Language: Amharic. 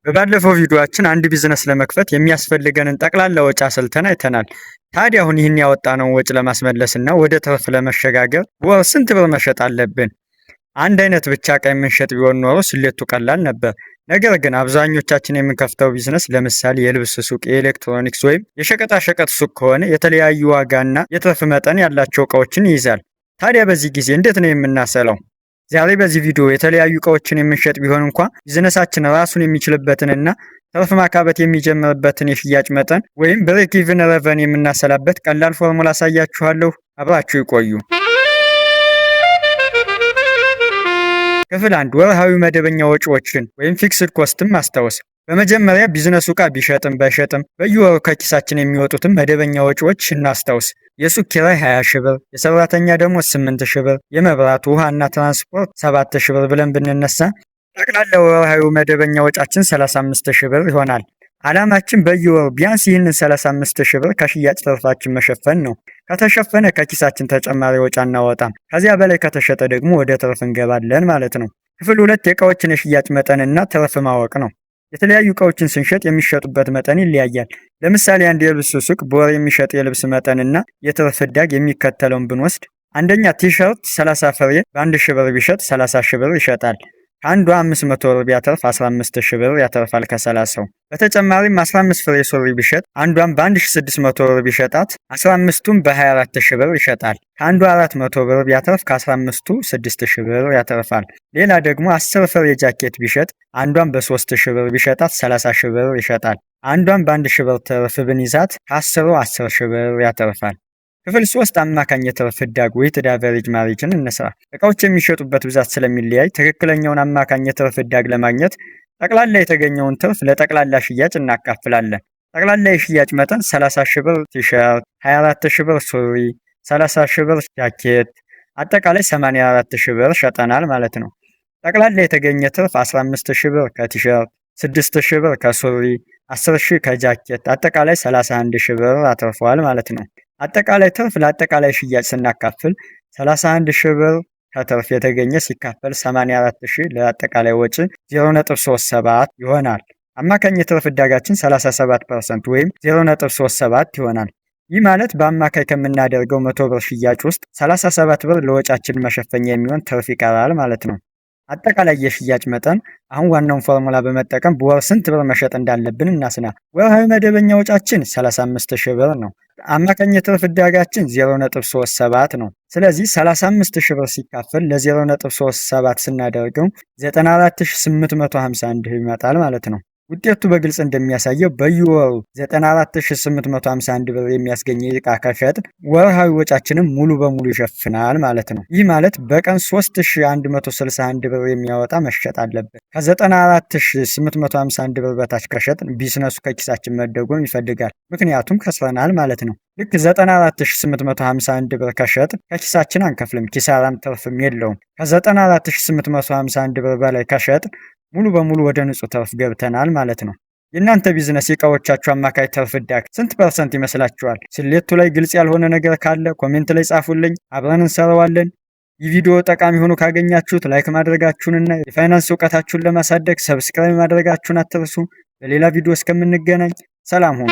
በባለፈው ቪዲዮአችን አንድ ቢዝነስ ለመክፈት የሚያስፈልገንን ጠቅላላ ወጪ አስልተን አይተናል። ታዲያ አሁን ይህን ያወጣነውን ወጪ ለማስመለስና ወደ ትርፍ ለመሸጋገር በወር ስንት ብር መሸጥ አለብን? አንድ አይነት ብቻ እቃ የምንሸጥ ቢሆን ኖሮ ስሌቱ ቀላል ነበር። ነገር ግን አብዛኞቻችን የምንከፍተው ቢዝነስ ለምሳሌ የልብስ ሱቅ፣ የኤሌክትሮኒክስ ወይም የሸቀጣሸቀጥ ሱቅ ከሆነ የተለያዩ ዋጋና የትርፍ መጠን ያላቸው እቃዎችን ይይዛል። ታዲያ በዚህ ጊዜ እንዴት ነው የምናሰላው? ዛሬ በዚህ ቪዲዮ የተለያዩ እቃዎችን የምንሸጥ ቢሆን እንኳ ቢዝነሳችን ራሱን የሚችልበትንና ትርፍ ማካበት የሚጀምርበትን የሽያጭ መጠን ወይም break even revenue የምናሰላበት ቀላል ፎርሙላ አሳያችኋለሁ። አብራችሁ ይቆዩ። ክፍል 1፣ ወርሃዊ መደበኛ ወጪዎችን ወይም fixed cost ን ማስታወስ። በመጀመሪያ ቢዝነሱ ዕቃ ቢሸጥም ባይሸጥም በየወሩ ከኪሳችን የሚወጡትን መደበኛ ወጪዎች እናስታውስ። የሱቅ ኪራይ 20 ሺህ ብር፣ የሰራተኛ ደሞዝ 8 ሺህ ብር፣ የመብራት፣ ውሃና ትራንስፖርት 7 ሺህ ብር ብለን ብንነሳ ጠቅላላ ወርሃዊ መደበኛ ወጫችን 35 ሺህ ብር ይሆናል። ዓላማችን በየወሩ ቢያንስ ይህንን 35 ሺህ ብር ከሽያጭ ትርፋችን መሸፈን ነው። ከተሸፈነ ከኪሳችን ተጨማሪ ወጪ አናወጣም። ከዚያ በላይ ከተሸጠ ደግሞ ወደ ትርፍ እንገባለን ማለት ነው። ክፍል 2፣ የእቃዎችን የሽያጭ መጠንና ትርፍ ማወቅ ነው። የተለያዩ እቃዎችን ስንሸጥ የሚሸጡበት መጠን ይለያያል። ለምሳሌ አንድ የልብስ ሱቅ በወር የሚሸጥ የልብስ መጠንና የትርፍ ህዳግ የሚከተለውን ብንወስድ፣ አንደኛ፣ ቲሸርት 30 ፍሬ በ1 ሺህ ብር ቢሸጥ 30 ሺህ ብር ይሸጣል። ከአንዷ 500 ብር ቢያተርፍ 15 ሺህ ብር ያተርፋል ከ30ው። በተጨማሪም 15 ፍሬ ሱሪ ቢሸጥ አንዷን በ1600 ብር ቢሸጣት 15ቱን በ24 ሺህ ብር ይሸጣል። ከአንዷ 400 ብር ቢያተርፍ ከ15ቱ 6 ሺህ ብር ያተርፋል። ሌላ ደግሞ 10 ፍሬ ጃኬት ቢሸጥ አንዷን በ3 ሺህ ብር ቢሸጣት 30 ሺህ ብር ይሸጣል። አንዷን በ1 ሺህ ብር ትርፍ ብንይዛት ከ10ሩ 10 ሺህ ብር ያተርፋል። ክፍል 3፣ አማካኝ የትርፍ ህዳግ weighted average margin እንስራ። እቃዎች የሚሸጡበት ብዛት ስለሚለያይ ትክክለኛውን አማካኝ የትርፍ ህዳግ ለማግኘት ጠቅላላ የተገኘውን ትርፍ ለጠቅላላ ሽያጭ እናካፍላለን። ጠቅላላ የሽያጭ መጠን 30 ሺህ ብር ቲሸርት፣ 24 ሺህ ብር ሱሪ፣ 30 ሺህ ብር ጃኬት፣ አጠቃላይ 84 ሺህ ብር ሸጠናል ማለት ነው። ጠቅላላ የተገኘ ትርፍ 15 ሺህ ብር ከቲሸርት፣ 6 ሺህ ብር ከሱሪ፣ 10 ሺህ ከጃኬት፣ አጠቃላይ 31 ሺህ ብር አትርፏል ማለት ነው። አጠቃላይ ትርፍ ለአጠቃላይ ሽያጭ ስናካፍል 31 ሺህ ብር ከትርፍ የተገኘ ሲካፈል 84 ሺህ ለአጠቃላይ ወጪ 0.37 ይሆናል። አማካኝ የትርፍ ህዳጋችን 37% ወይም 0.37 ይሆናል። ይህ ማለት በአማካይ ከምናደርገው 100 ብር ሽያጭ ውስጥ 37 ብር ለወጫችን መሸፈኛ የሚሆን ትርፍ ይቀራል ማለት ነው። አጠቃላይ የሽያጭ መጠን። አሁን ዋናውን ፎርሙላ በመጠቀም በወር ስንት ብር መሸጥ እንዳለብን እናስላ። ወርሃዊ መደበኛ ወጫችን 35 ሺህ ብር ነው። አማካኝ የትርፍ ህዳጋችን 0.37 ነው። ስለዚህ 35 ሺህ ብር ሲካፈል ለ0.37 ስናደርገው 94,851 ይመጣል ማለት ነው። ውጤቱ በግልጽ እንደሚያሳየው በየወሩ 94,851 ብር የሚያስገኝ ዕቃ ከሸጥን ወርሃዊ ወጫችንን ሙሉ በሙሉ ይሸፍናል ማለት ነው። ይህ ማለት በቀን 3161 ብር የሚያወጣ መሸጥ አለብን። ከ94,851 ብር በታች ከሸጥን ቢዝነሱ ከኪሳችን መደጎም ይፈልጋል። ምክንያቱም ከስረናል ማለት ነው። ልክ 94,851 ብር ከሸጥን ከኪሳችን አንከፍልም፣ ኪሳራም ትርፍም የለውም። ከ94,851 ብር በላይ ከሸጥን ሙሉ በሙሉ ወደ ንጹህ ትርፍ ገብተናል ማለት ነው። የእናንተ ቢዝነስ የእቃዎቻችሁ አማካይ ትርፍ ህዳግ ስንት percent ይመስላችኋል? ስሌቱ ላይ ግልጽ ያልሆነ ነገር ካለ comment ላይ ጻፉልኝ፣ አብረን እንሰራዋለን። ይህ ቪዲዮ ጠቃሚ ሆኖ ካገኛችሁት like ማድረጋችሁንና የፋይናንስ እውቀታችሁን ለማሳደግ subscribe ማድረጋችሁን አትርሱ። በሌላ ቪዲዮ እስከምንገናኝ ሰላም ሁኑ።